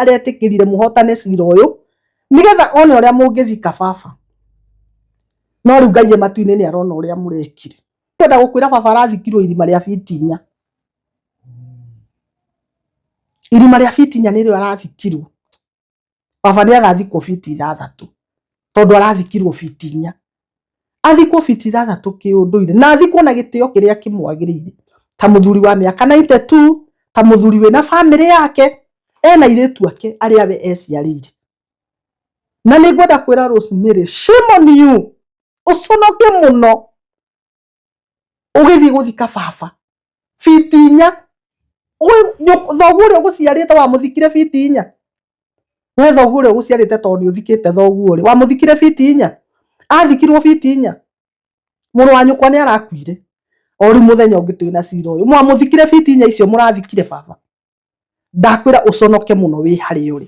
Aretĩkĩrire mũhotane cira ũyũ nĩgetha one ũrĩa mũngĩthika baba. No rĩu Ngai e matu-inĩ nĩ arona ũrĩa mũrekire. Kwenda gũkwĩra baba arathikirwo irima rĩa biti 4. Irima rĩa biti 4 nĩrĩo arathikirwo. Baba nĩ agathikwo biti 6 tondũ arathikirwo biti 4. Athikwo biti 6 kĩũndũire na athikwo na gĩtĩo kĩrĩa kĩmwagĩrĩire ta mũthuri wa mĩaka 92, ta mũthuri wĩna bamĩrĩ yake, ena airĩtu ake arĩa we eciarĩire. Na nĩ ngwenda kwĩra Rosemary, shame on you, ũconoke mũno ũgĩthiĩ gũthika baba biti 4. Thoguo ũrĩa ũgũciarĩte wamũthikire biti 4. We thoguo ũrĩa ũgũciarĩte tondũ nĩ ũthikĩte thoguo ũrĩ wamũthikire biti 4. Athikirwo biti 4. Mũrũ wa nyũkwa nĩ arakuire o rĩu mũthenya ũngĩ twĩna cira ũyũ mwamũthikire biti 4 icio mũrathikire baba. Ndakwĩra ũconoke mũno wĩ harĩa ũrĩ.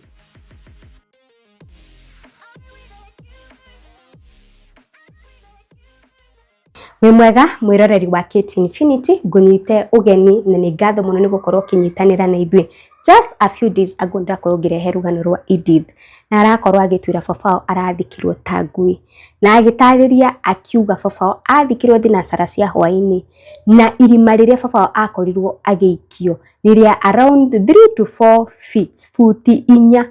Wĩ mwega mwĩroreri wa KT Infinity, ngũnyite ũgeni na nĩ ngatho mũno nĩ gũkorwo ũkĩnyitanĩra na ithuĩ. Just a few days ago ndakorwo ngĩrehe rũgano rwa Edith na arakorwo agĩtwĩra baba wao arathikirwo ta ngui, na agĩtarĩria akiuga baba wao athikirwo thinacara cia hwainĩ na irima rĩrĩa baba wao akorirwo agĩikio nĩ rĩa around 3 to 4 feet, buti 4.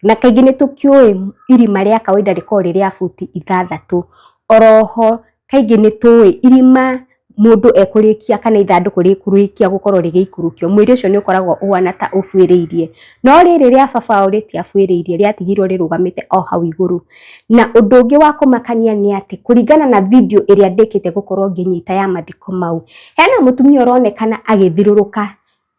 Na kaingĩ nĩ tũkĩũĩ irima rĩa kawaida rĩkoragwo rĩ rĩa buti 6. Oroho kaingĩ nĩ tũĩ irima mũndũ ekũrĩkia kana ithandũkũ rĩkũrĩkia gũkorwo rĩgĩikũrũkio, mwĩrĩ ũcio nĩ ũkoragwo ũhana ta ũbuĩrĩirie. No rĩrĩ rĩa baba wao rĩtiabuĩrĩirie, rĩatigirwo rĩrũgamĩte o hau igũrũ. Na ũndũ ũngĩ wa kũmakania nĩ atĩ kũringana na video ĩrĩa ndĩkĩte gũkorwo ngĩnyita ya mathiko mau, hena mũtumia ũronekana agĩthirũrũka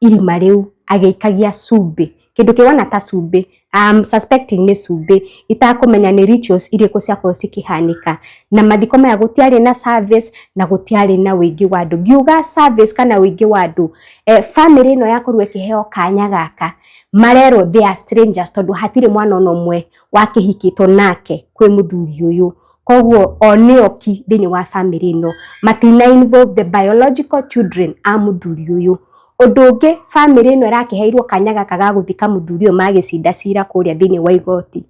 irima rĩu agĩikagia cumbĩ, kĩndũ kĩhana ta cumbĩ, I'm suspecting nĩ cumbĩ, itakũmenya nĩ rituals irĩkũ ciakorwo cikĩhanĩka. Na mathiko maya gũtiarĩ na service na gũtiarĩ na ũingĩ wa andũ. Ngiuga service kana ũingĩ wa andũ, famĩlĩ ĩno yakorirwo ĩkĩheo kanya gaka, marerwo they are strangers tondũ hatirĩ mwana ona ũmwe wakĩhikĩtwo nake kwĩ mũthuri ũyũ. Koguo o nĩo ki thĩinĩ wa famĩlĩ ĩno, matina involve the biological children a mũthuri ũyũ. Ũndũ ũngĩ famĩlĩ ĩno ĩrakĩheirwo kanya gaka ga gũthika mũthuri ũyũ magĩcinda cira kũrĩa thĩinĩ wa igoti.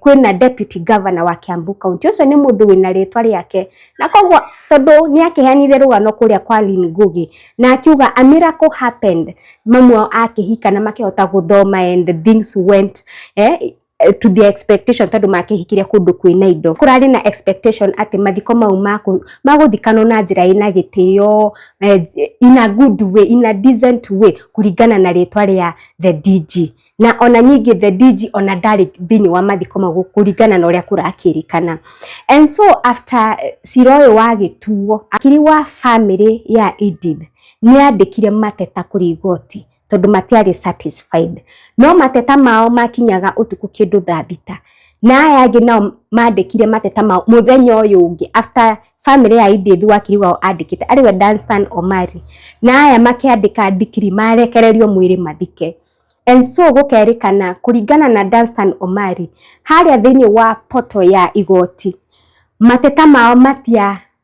Kwĩna deputy governor wa Kiambu County, ũcio nĩ mũndũ wĩna rĩtwa rĩake, na koguo tondũ nĩ akĩheanire rũgano kũrĩa kwa Lynn Ngugi na akiuga a miracle happened, mamu wao akĩhika na makĩhota gũthoma and things went to the expectation tondũ makĩhikire kũndũ kwĩna indo. Kũrarĩ na expectation atĩ mathiko mau magũthikanwo na njĩra ĩna gĩtĩo, in a good way, in a decent way, kũringana na rĩtwa rĩa the DG. Na ona nyingĩ the DG ona ndarĩ thĩinĩ wa mathiko mau kũringana na ũrĩa kũrakĩrĩkana. And so after cira ũyũ wagĩtuo, akiri wa famĩlĩ ya Edith nĩ andĩkire mateta kũrĩ igoti tondũ matiarĩ satisfied. No mateta mao makinyaga ũtukũ kĩndũ thaa 6. Na aya angĩ nao mandĩkire mateta mao mũthenya ũyũ ũngĩ after famĩlĩ ya Edith wakiri wao andĩkĩte arĩ we Danstan Omari. Na aya makĩandĩka ndikiri marekererio mwĩrĩ mathike. And so gũkerĩkana kũringana na Danstan Omari harĩa thĩinĩ wa poto ya igoti mateta mao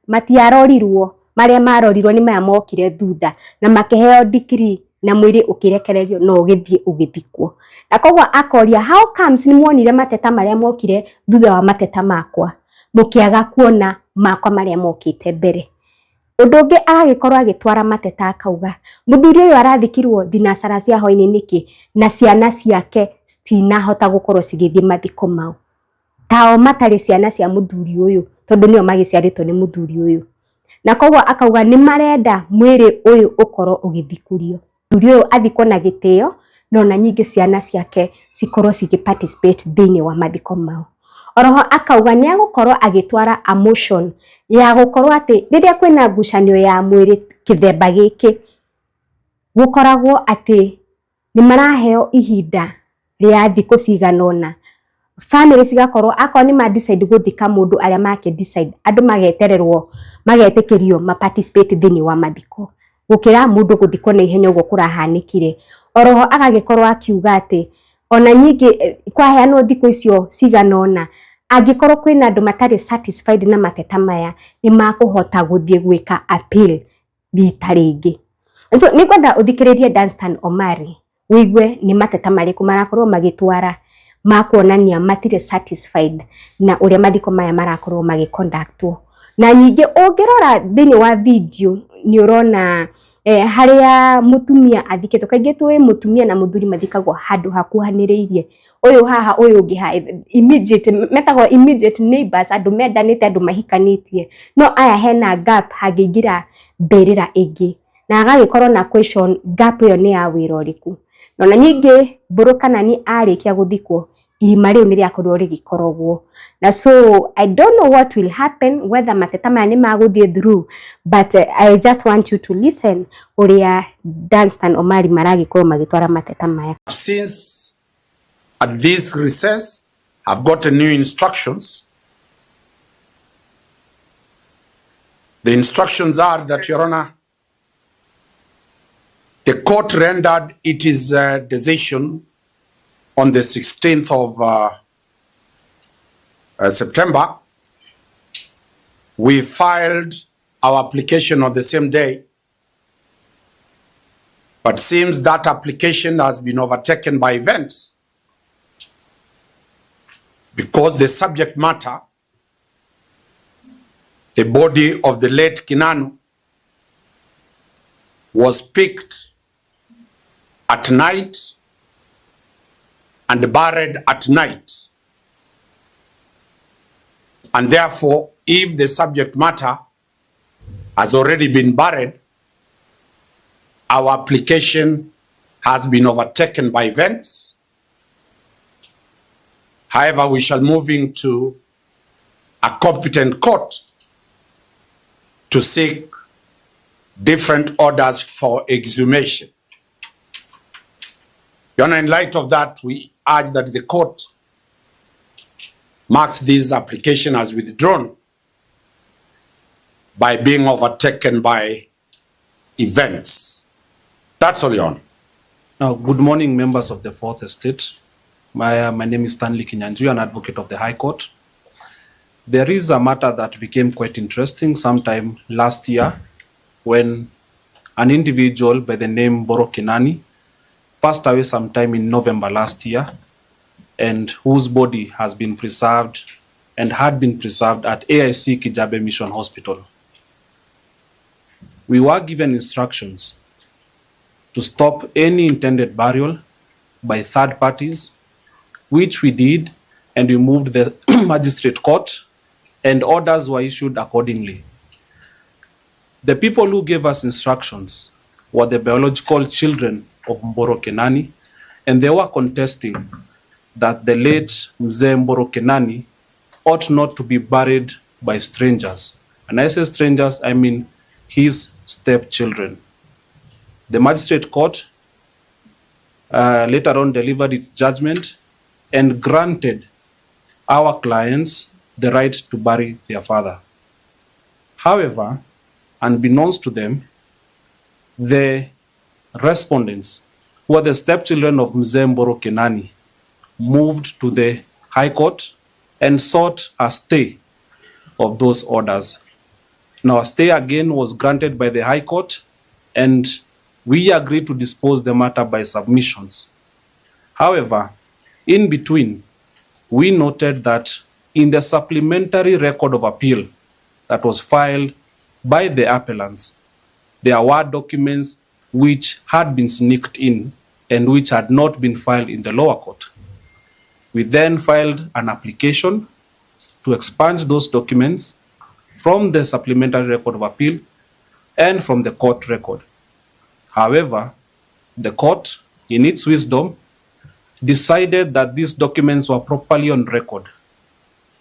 matiarorirwo, marĩa marorirwo nĩ maya mokire thutha na makĩheo ndikiri na mwĩrĩ ũkĩrekererio na ũgĩthiĩ ũgĩthikwo. Na koguo akoria how comes nĩ muonire mateta marĩa mokire thutha wa mateta makwa mũkĩaga kuona makwa marĩa mokĩte mbere. Ũndũ ũngĩ agagĩkorwo agĩtwara mateta akauga mũthuri ũyũ arathikirwo thinacara cia hwainĩ nĩkĩ na ciana ciake citinahota gũkorwo cigĩthiĩ mathiko mau, tao matarĩ ciana cia mũthuri ũyũ tondũ nĩo magĩciarĩtwo nĩ mũthuri ũyũ. Na koguo akauga nĩ marenda mwĩrĩ ũyũ ũkorwo ũgĩthikũrio, mũthuri ũyũ athikwo na gĩtĩo na ona nyingĩ ciana ciake cikorwo cigĩ participate thĩinĩ wa mathiko mau. Oroho akauga nĩ agũkorwo agĩtwara a motion ya gũkorwo atĩ rĩrĩa kwĩna ngucanio ya mwĩrĩ kĩthemba gĩkĩ gũkoragwo atĩ nĩ maraheo ihinda rĩa thikũ cigana ũna, famĩlĩ cigakorwo akorwo nĩ ma decide gũthika mũndũ arĩa make decide andũ magetererwo magetĩkĩrio ma participate thĩinĩ wa mathiko gũkĩra mũndũ gũthikwo na ihenya ũguo kũrahanĩkire. Oroho agagĩkorwo akiuga atĩ ona nyingĩ kwaheanwo thikũ icio cigana ũna angĩkorwo kwĩna andũ matarĩ satisfied na mateta maya nĩ makũhota gũthiĩ gwĩka appeal rita rĩngĩ. So nĩngwenda ũthikĩrĩrie Danstan Omari Wĩigue nĩ mateta marĩkũ marakorwo magĩtwara ma kuonania matirĩ satisfied na ũrĩa mathiko maya marakorwo magĩconductwo. Na ningĩ ũngĩrora thĩinĩ wa video nĩ ũrona harĩa mũtumia athikĩtwo. Kaingĩ tũĩ mũtumia na mũthuri mathikagwo handũ hakuhanĩrĩirie, ũyũ haha ũyũ ũngĩ haha, immediate, metagwo immediate neighbors, andũ mendanĩte, andũ mahikanĩtie. No aya hena gap hangĩingĩra mbĩrĩra ĩngĩ na agagĩkorwo na question gap ĩyo nĩ ya wĩra ũrĩkũ. Na ningĩ Mbũrũ Kanani arĩkia gũthikwo irima rĩu nĩ rĩakorirwo rĩgĩkorogwo. Na so I don't know what will happen, whether mateta maya nĩ magũthiĩ through, but I just want you to listen ũrĩa Danstan Omari maragĩkorwo magĩtwara mateta maya. Since at this recess, I've gotten new instructions. The instructions are that, Your Honor, the court rendered its decision on the 16th of September. We filed our application on the same day, but seems that application has been overtaken by events because the subject matter, the body of the late Kinanu, was picked at night and buried at night. And therefore, if the subject matter has already been buried, our application has been overtaken by events. However, we shall move into a competent court to seek different orders for exhumation. Your Honor, in light of that, we urge that the court marks this application as withdrawn by being overtaken by events. That's all, Your Honor. Now, good morning, members of the Fourth Estate. My name is Stanley Kinyanjui, an advocate of the High Court. There is a matter that became quite interesting sometime last year when an individual by the name Mboro Kinani passed away sometime in November last year, and whose body has been preserved and had been preserved at AIC Kijabe Mission Hospital. We were given instructions to stop any intended burial by third parties, which we did, and we moved the magistrate court, and orders were issued accordingly. The people who gave us instructions were the biological children of Mboro Kinani, and they were contesting that the late Mzee Mboro Kinani ought not to be buried by strangers. And I say strangers, I mean his stepchildren. The magistrate court later on delivered its judgment and granted our clients the right to bury their father. However, unbeknownst to them, the respondents, who are the stepchildren of Mzee Mboro Kinani, moved to the High Court and sought a stay of those orders. Now, a stay again was granted by the High Court, and we agreed to dispose the matter by submissions. However, in between, we noted that in the supplementary record of appeal that was filed by the appellants, there were documents which had been sneaked in and which had not been filed in the lower court. We then filed an application to expunge those documents from the supplementary record of appeal and from the court record. However, the court, in its wisdom, decided that these documents were properly on record.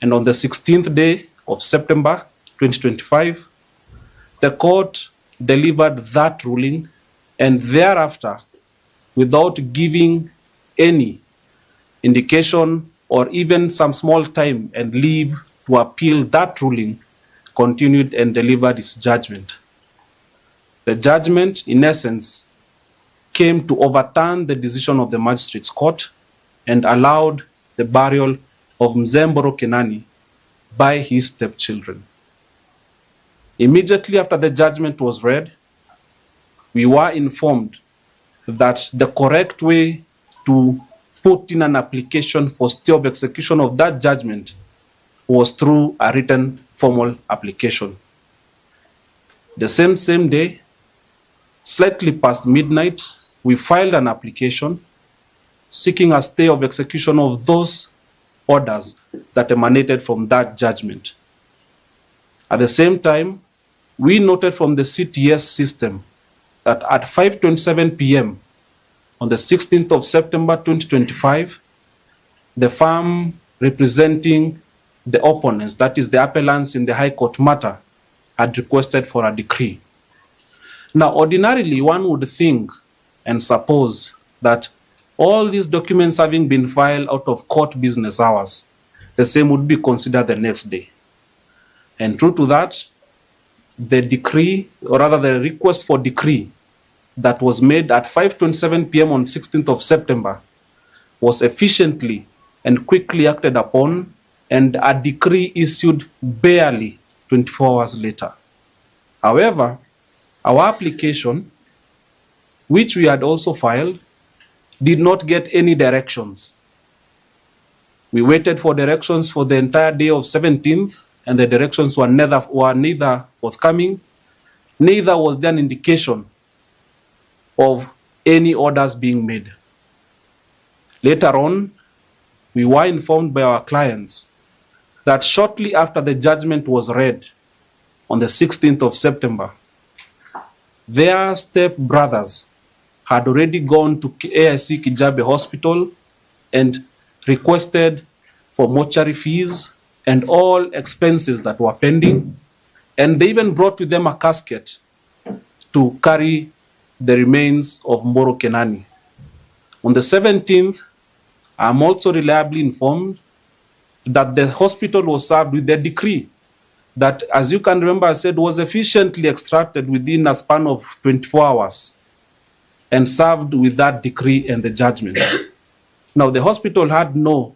And on the 16th day of September 2025, the court delivered that ruling, and thereafter, without giving any indication or even some small time and leave to appeal that ruling, continued and delivered its judgment. The judgment, in essence, came to overturn the decision of the magistrates court and allowed the burial of Mzee Mboro Kinani by his stepchildren. Immediately after the judgment was read, we were informed that the correct way to put in an application for stay of execution of that judgment was through a written formal application. The same day, slightly past midnight, we filed an application seeking a stay of execution of those orders that emanated from that judgment. At the same time, we noted from the CTS system that at 5:27 p.m. on the 16th of September 2025, the firm representing the opponents, that is the appellants in the High Court matter, had requested for a decree. Now, ordinarily, one would think and suppose that all these documents having been filed out of court business hours, the same would be considered the next day. And true to that, the decree, or rather the request for decree that was made at 5:27 p.m. on 16th of September was efficiently and quickly acted upon, and a decree issued barely 24 hours later. However, our application, which we had also filed, did not get any directions. We waited for directions for the entire day of 17th, and the directions were neither forthcoming, neither was there an indication of any orders being made. Later on, we were informed by our clients that shortly after the judgment was read on the 16th of September, their step brothers had already gone to AIC Kijabe Hospital and requested for mortuary fees and all expenses that were pending. And they even brought with them a casket to carry the remains of Mburu Kenani. On the 17th, I'm also reliably informed that the hospital was served with a decree that, as you can remember, I said was efficiently extracted within a span of 24 hours and served with that decree and the judgment. Now, the hospital had no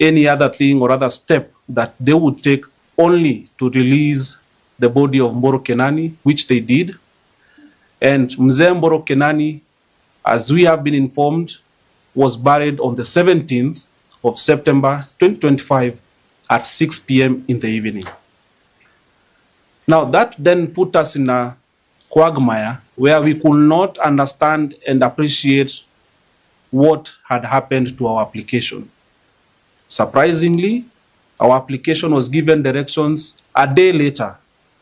any other thing or other step that they would take only to release the body of Mburu Kenani, which they did. And Mzee Mburu Kenani, as we have been informed, was buried on the 17th of September 2025 at 6 p.m. in the evening. Now, that then put us in a quagmire where we could not understand and appreciate what had happened to our application. Surprisingly, our application was given directions a day later,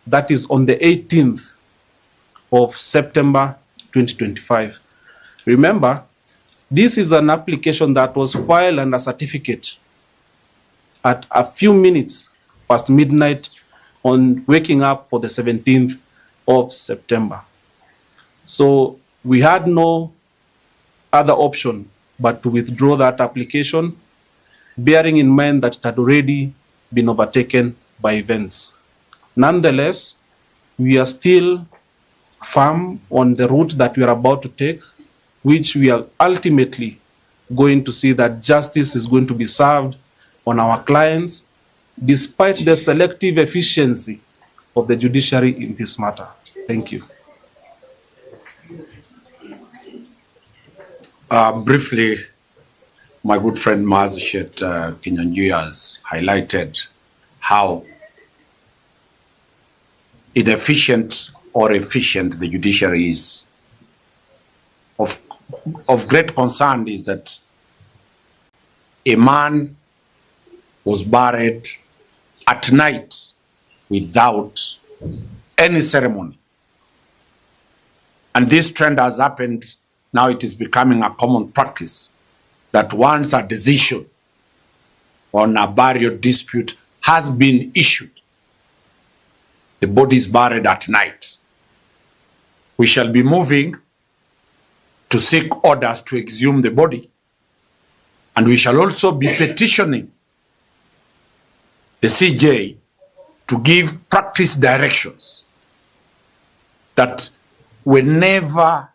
that is on the 18th of September 2025. Remember, this is an application that was filed under certificate at a few minutes past midnight on waking up for the 17th of September. So we had no other option but to withdraw that application, bearing in mind that it had already been overtaken by events. Nonetheless, we are still firm on the route that we are about to take, which we are ultimately going to see that justice is going to be served on our clients, despite the selective efficiency of the judiciary in this matter. Thank you. Briefly, my good friend Magistrate Kinyanjui has highlighted how inefficient or efficient the judiciary is. Of great concern is that a man was buried at night without any ceremony. And this trend has happened. Now it is becoming a common practice that once a decision on a burial dispute has been issued, the body is buried at night. We shall be moving to seek orders to exhume the body. And we shall also be petitioning the CJ to give practice directions that whenever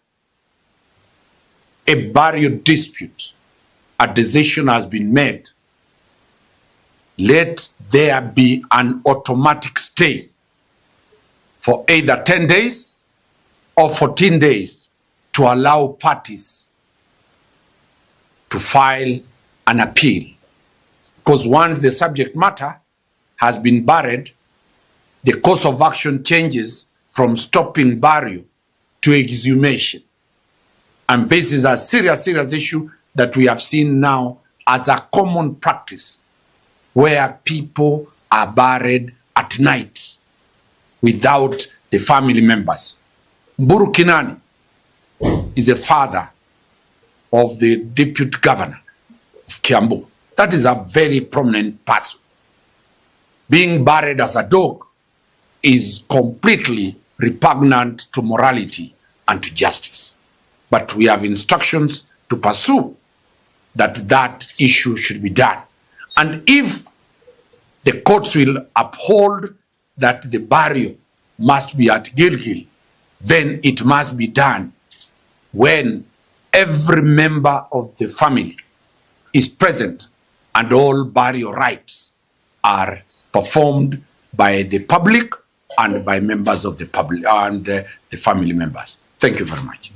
a burial dispute, a decision has been made, let there be an automatic stay for either 10 days or 14 days. to allow parties to file an appeal. Because once the subject matter has been buried, the course of action changes from stopping burial to exhumation. And this is a serious, serious issue that we have seen now as a common practice where people are buried at night without the family members. Mburu Kinani is a father of the deputy governor of Kiambu. That is a very prominent person. Being buried as a dog is completely repugnant to morality and to justice. But we have instructions to pursue that that issue should be done. And if the courts will uphold that the burial must be at Gilgil, then it must be done when every member of the family is present and all burial rites are performed by the public and by members of the public and the family members. Thank you very much.